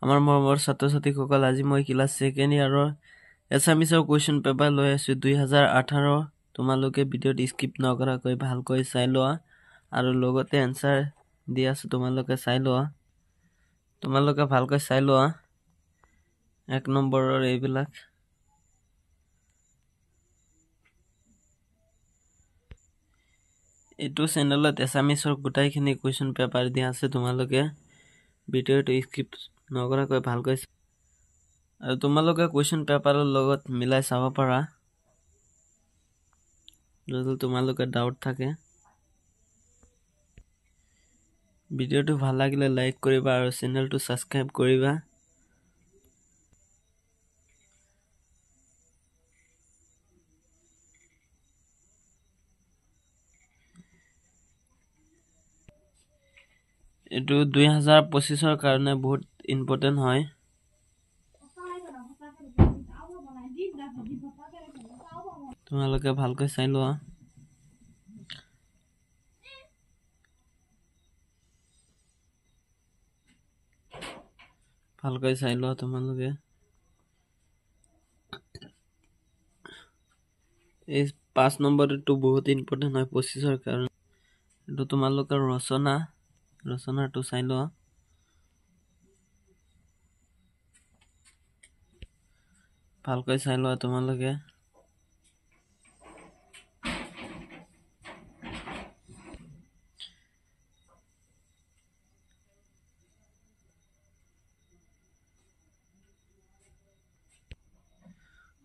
আমাৰ মৰমৰ ছাত্ৰ ছাত্ৰীসকল, আজি মই ক্লাছ ছেকেণ্ড ইয়াৰৰ এছামিছৰ কুৱেশ্যন পেপাৰ লৈ আছোঁ 2018। তোমালোকে ভিডিঅ'ত স্কিপ নকৰাকৈ ভালকৈ চাই লোৱা আৰু লগতে এনচাৰ দি আছোঁ, তোমালোকে চাই লোৱা, তোমালোকে ভালকৈ চাই লোৱা। 1 নম্বৰৰ এইবিলাক এইটো চেনেলত এছামিছৰ গোটেইখিনি কুৱেশ্যন পেপাৰ দিয়া আছে, তোমালোকে ভিডিঅ'টো স্কিপ নকৰাকৈ ভালকৈ আৰু তোমালোকে কুৱেশ্যন পেপাৰৰ লগত মিলাই চাব পাৰা যদি তোমালোকে ডাউট থাকে। ভিডিঅ'টো ভাল লাগিলে লাইক কৰিবা আৰু চেনেলটো ছাবস্ক্ৰাইব কৰিবা। এইটো 2025ৰ কাৰণে বহুত ইম্পৰ্টেণ্ট হয়। তোমালোকে ভালকৈ চাই লোৱা। ভালকৈ চাই লোৱা তোমালোকে। এই 5 নম্বৰটো বহুত ইম্পৰ্টেণ্ট হয় 25ৰ কাৰণে। এইটো তোমালোকৰ ৰচনাটো চাই লোৱা। ভালকৈ চাই লোৱা তোমালোকে।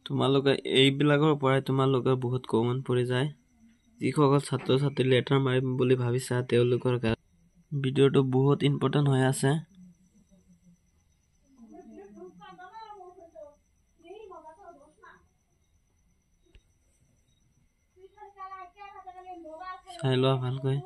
তোমালোকে এইবিলাকৰ পৰাই তোমালোকে বহুত কমন পৰি যায়। যিসকল ছাত্ৰ ছাত্ৰী লেটাৰ মাৰিম বুলি ভাবিছা তেওঁলোকৰ কাৰণে ভিডিঅ'টো বহুত ইম্পৰ্টেণ্ট হৈ আছে। চাই লোৱা ভালকৈ।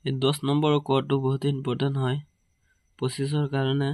এই 10 নম্বৰৰ কোডটো বহুত ইম্পৰ্টেণ্ট হয় 25ৰ কাৰণে।